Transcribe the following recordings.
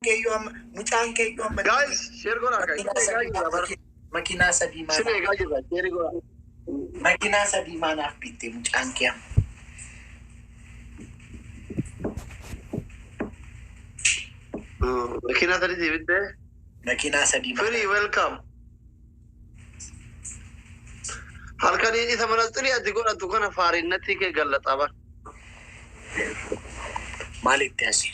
Keeyyoo amma mucaan keeyyoo amma Guys, share godhaa guys. makiinaa Isin eegaa sadii jirra bara. makiinaa sadii Isin maanaaf eegaa jirra. Share godhaa. Makiinaa sadii maanaaf bitte mucaan kee amma. Makiinaa sadii bittee. Makiinaa sadii Free maanaaf. Welcome. Halkaniin isa manaxirii ati godhatu kana faarinnatti kee gallaxaa bara. Maalitti asii?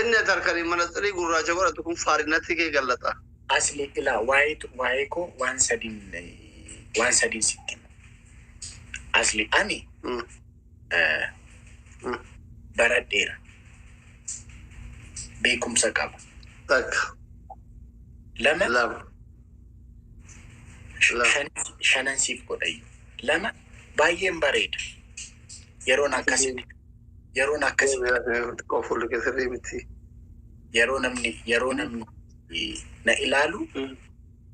Inni ati halkaniin manaxirii gurraacha godhatu kun faarinnatti kee gallaxa. Asli ilaa waa'ee koo waan sadiin sitti hima. Asli ani baradheera. Beekumsa qaba. Takka. Lama. Lama. Lama. Shanan siif godhayyu. Lama, baay'een bareeda. Yeroon akkasitti Xiqqoo fuulli kee sirrii miti. Yeroo namni na ilaalu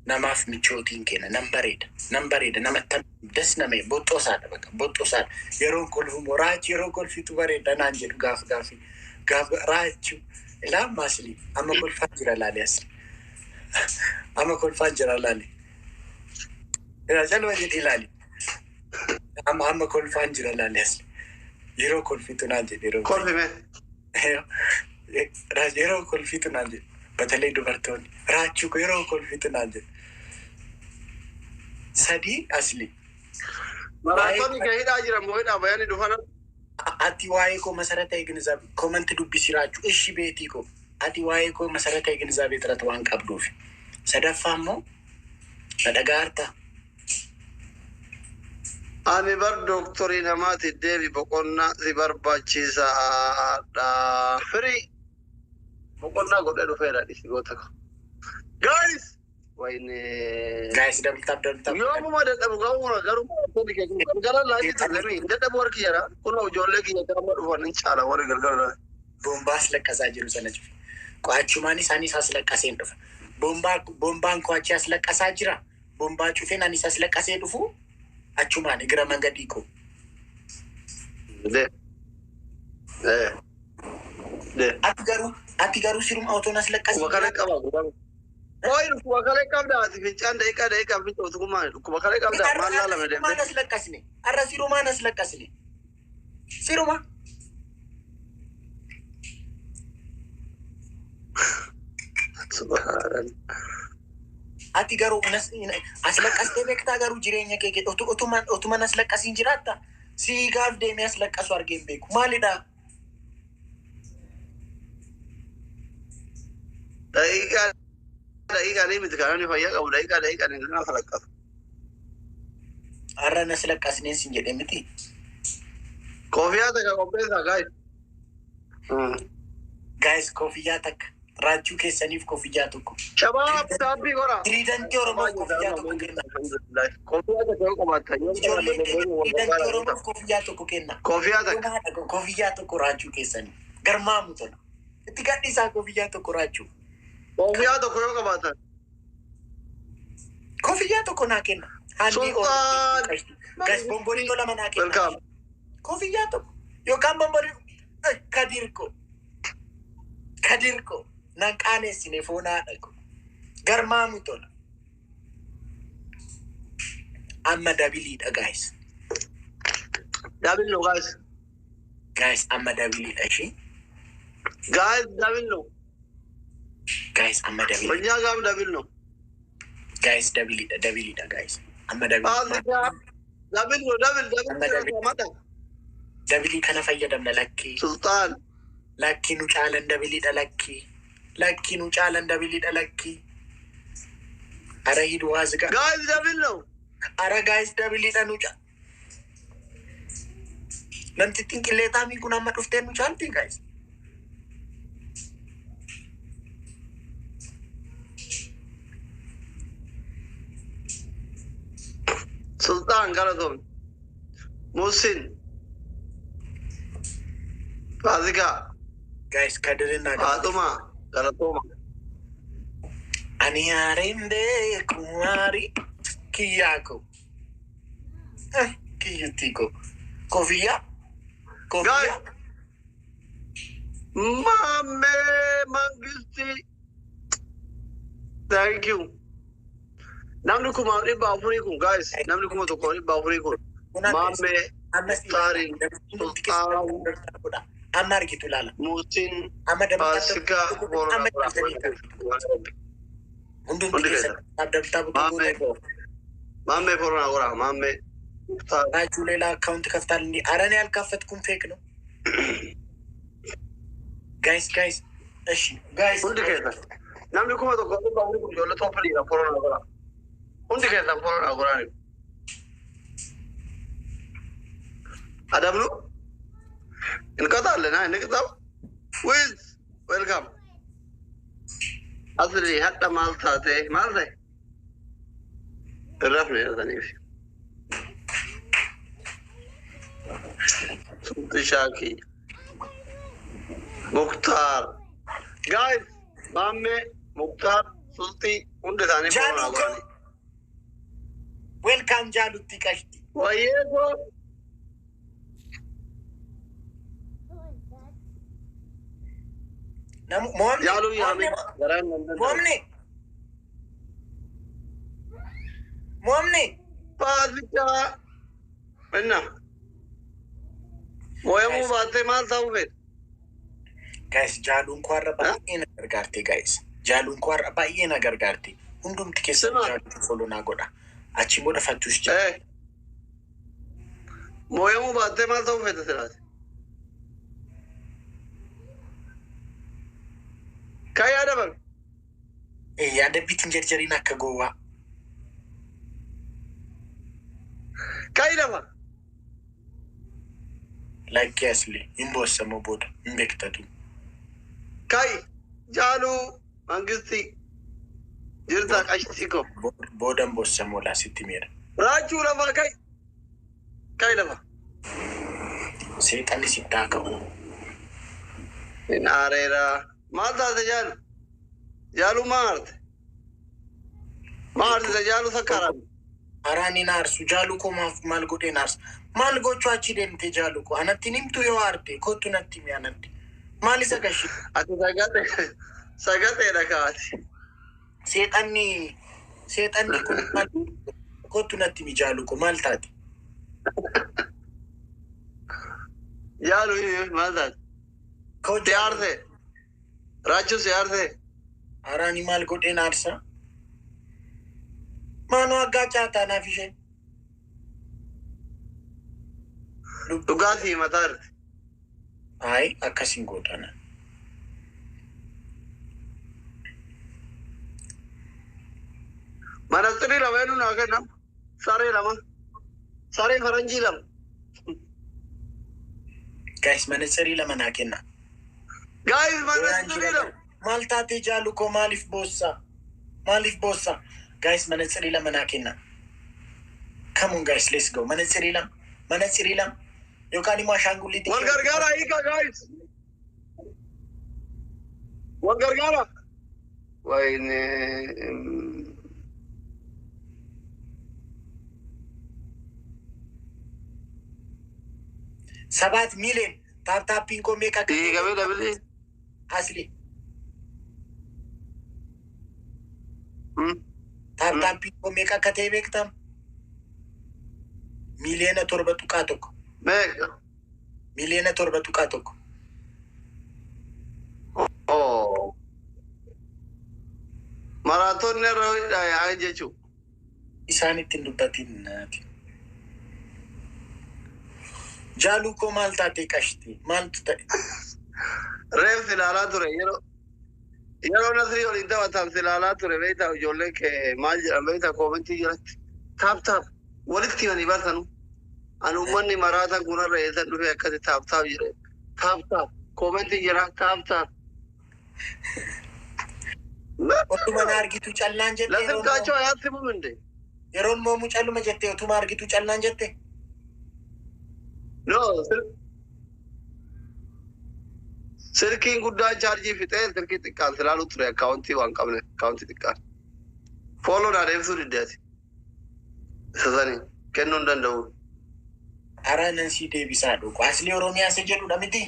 namaaf michootiin kenna. Nan bareeda, nan bareeda, namatti das name boxxoosaadha, bakka boxxoosaadha. Yeroon kolfu immoo "Raachi, yeroo kolfitu bareeda" naan jedhu. Gaaf gaafi gaaf "Raachuu ilaa amma asli amma kolfaa jira, laale, asli amma kolfaa jira, laale, calma jedhi, ilaali, amma kolfaan jira, laale, asli yeroo kolfitu" naan jedhu yeroo Kolfi mee. "Yeroo kolfitu" naan jedhu. Batalee dubartoonni "Raachuu ko yeroo kolfitu" naan jedhu. Sadii, asli Maraatonni kee hidhaa jiran moo hidhaa bayanii dhufan? Ati waa'ee koo መሰረታዊ ግንዛቤ comment dubbisi, Raachuu ishi beetii koo, ati waa'ee koo መሰረታዊ ግንዛቤ ጥረት waan qabduuf. Sadaffaa immoo na dhagaarta. Ani bar dooktorii namaati, deebi, boqonnaa si barbaachisaadha. Firii boqonnaa godhee dhufeera, dhisi goota ko. Guys! Wayne. Guys, double tap, double tap. Yoomuma dadhabu ga'uura garuu maraatonni kee kun galgala laayii turre dadhabu harki jara kun ijoollee kiyya gaafa dhufan hin caala warri galgala. Boombaa aslaqqasaa jiru sana jiru. Qo'achumaan isaanis aslaqqaseen dhufa. Boombaan koo achi aslaqqasaa jira. Boombaa cufeen anis aslaqqasee dhufu achumaan igira mangadii koo. De. Eh. De. Ati garuu siruma otoon aslaqqasee. Dhukkuba kalee qaba. Ooyi, dhukkuba kalee qabda, ati fincaan daqiiqaa daqiiqaa fincootu kun maali? Dhukkuba kalee qabda, maal laalame Sirumaan deemtee? Aslaqqasne. Har'a sirumaan aslaqqasne. Siruma. Subhaanallah. Ati garuu aslaqqastee beektaa garuu jireenya kee keessa otuman aslaqqasiin jiraatta? Sii gaaf deemee aslaqqasu argee hin beeku. Maalidha? Daqiiqaa daqiiqaa ni miti, kan namni fayyaa qabu daqiiqaa daqiiqaa ni nama falaqqatu. Har'a aslaqqasneen sin jedhe miti. Koofiyaa takka qopheessaa, guys. Guys, koofiyyaa takka. Raachuu keessaniif koofiyyaa tokko. Shabaab, taappii godha. Tiriidantii Oromoof koofiyyaa tokko kenna. Koofiyaa takka yoo qabaattan yoo Ijoolleen tiriidantii Oromoof koofiyyaa tokko kenna. Koofiyaa takka. Koofiyyaa tokko raachuu keessanii. Garmaamu tola. Itti gadhiisaa koofiyyaa tokko raachuu. Koofiyaa tokko yoo qabaatan. Koofiyyaa tokko naa kenna. Handii. Sultaan. Guys, bomboliinoo lama naa kenna. Welcome. Koofiyyaa tokko yookaan bomboliinoo Kadirko. Kadirko nan qaaneessine foonaa dhaqu. Garmaamu tola. Amma doubleiidha, guys. Double no, guys. Guys, amma doubleiidha ishee. Guys, double no. Guys, amma double. እኛ ጋርም double ነው። Guys, doubleiidha, doubleiidha, guys. Amma doubleii. Double ነው, double, double mata. Doubleii kana fayyadamna, lakkii. ሱልጣን። Lakkii, nu caalan, doubleiidha, lakkii. Lakkii, nu caalan, doubleiidha, lakkii. Ara hidu waazika. Guys, double ነው። Ara guys, doubleiidha, nu caala. Namtittiin qilleexaamii kun amma dhuftee nu caalti, guys. ሱልጣን galatoomi, ሙሲን, ፋሲካ። Guys, kadirina. ፋጡማ galatooma. Ani haareen beeku haari kiyyaa ko. Kiyyutti ko. Kofiyyaa. Kofiyyaa. Maammee Mangisti. Thank you. Namni 4,400 kun, guys, namni 1,400 kun. Maammee Muktaariin Sultaan Amma argitu ilaala. Muusin Amma Faasikaa. Amma hundumti Hundi keessan double tap Maammee koo. Maammee follow naa godhaa. Maammee Muktaar. ራችሁ ሌላ account ከፍታል እንዲ። ኧረ እኔ አልከፈትኩም፣ fake ነው። Guys, guys, እሺ guys. Hundi keessan. Namni 1,400 kun ijoollee toppiliidha, follow naa godhaa. Hundi keessan follow naa godhaa. Adabnu እንቀጣለን። አይ እንቅጣው። ዊዝ welcome. Asli hadha maal taate, maal ta'e? Irrafne saniif. Sulti Shaaki. Muktaar. Guys, Maammee, Muktaar, Sulti hundi isaanii ጃሉ follow naa godhani. Welcome ጃሉቲ ቀሽቲ። Wayyee koo. ሞምኒ Jaaluu yaame garaan nan danda'u. ሞምኒ ሞምኒ። Faasichaa. Inna. Mooyamuu baattee maal ta'uu feete? Guys, jaaluun koo har'a baay'ee na gargaarte. Guys, jaaluun koo har'a baay'ee na gargaarte. Hundumti keessan Sima. Jaaluu follow naa godha. Achi booda fattuus jira. Eh. Mooyamuu baattee maal ta'uu feete silaati? Kan yaadamame. Yaadabbiitiin jarjariin akka gowwaa. Kan hidhama. Lakkee asli hin boossamoo booda hin beektatu. Kai Jaaluu Mangisti jirta qashtii ko. Booda hin boossamoo laasitti miidha. Raachuu lafaa kai. Kai lafa. Seexanni sitti haa ka'u. Hin aareera. Maal taate jaalu? Jaaluu maa aarte? Maa aartite jaaluu sakkaarame? Araan hin aarsu. Jaaluu koo maaf maal godheen aarsa? Maal gochuu achi deemte, jaaluu koo? Anatti hin himtu yoo aarte, kottu natti himi anatti. Maal isa gashi? Ati sagaxee sagaxeedha kaati. Seexanni kun maal, kottu natti himi, jaaluu koo, maal taate? Jaaluu maal taate? Koo Si aarte? Raachuu si aarte? Araani maal godheen aarsa? Maanoo aggaa naaf isheen. Dhugaatii mataa irti. Ayi, akkas hin godhana. Manaxirii lama eenyu naa kenna? Saree lama. Saree faranjii lama. Guys, manatsarii lama naa kenna. Guys, manaxirii lama. Maal taatee, jaalu koo, maaliif boossaa? Maaliif boossaa? Guys, manatsarii lama naa kenna. Come on guys, let's go. Manatsarii lama. Manatsarii lama. Yookaan immoo ashaangulliitii. Wal gargaara hiika, guys. Wal gargaara. Wayne. 7 ሚሊዮን tap tapiin koo meeqa akka Hiikamee dabili. Asli tap tapiin koo meeqa akka ta'e beektaa? Miiliyoona 7.1. Meeqa? Miiliyoona 7.1. Oh. Maraatoonni irra yaa'an jechuudha. Isaan ittiin dubbatin naati. Jaaluu koo, maal taate qashti? Maaltu ta'e? Reef ilaalaa ture, yeroo Nasrii waliin taphatan ilaalaa ture. Beektaa, ijoolleen kee maal jedhan beektaa? Commentii jalatti tap tap walitti himanii baasanu. Ani uummanni maraatan kunarra eessan dhufee akkasi tap tap jedhe, tap tap commentii jira, tap tap. Otuma na argitu callaan jette yeroon ለስልካቸው አያስቡም እንዴ? Yeroon moomuu calluma jette, otuma argitu callaan jette. No, silkiin guddaan chaarjii fixee silkii xiqqaan silaalu ture, accountii waan qabne, accountii xiqqaan. Follow naa deebisuu diddeeti. Isa sanii kennuu hin danda'u. Araa nan sii deebisaa dhugu. Asli Oromiyaa isa jedhudha miti.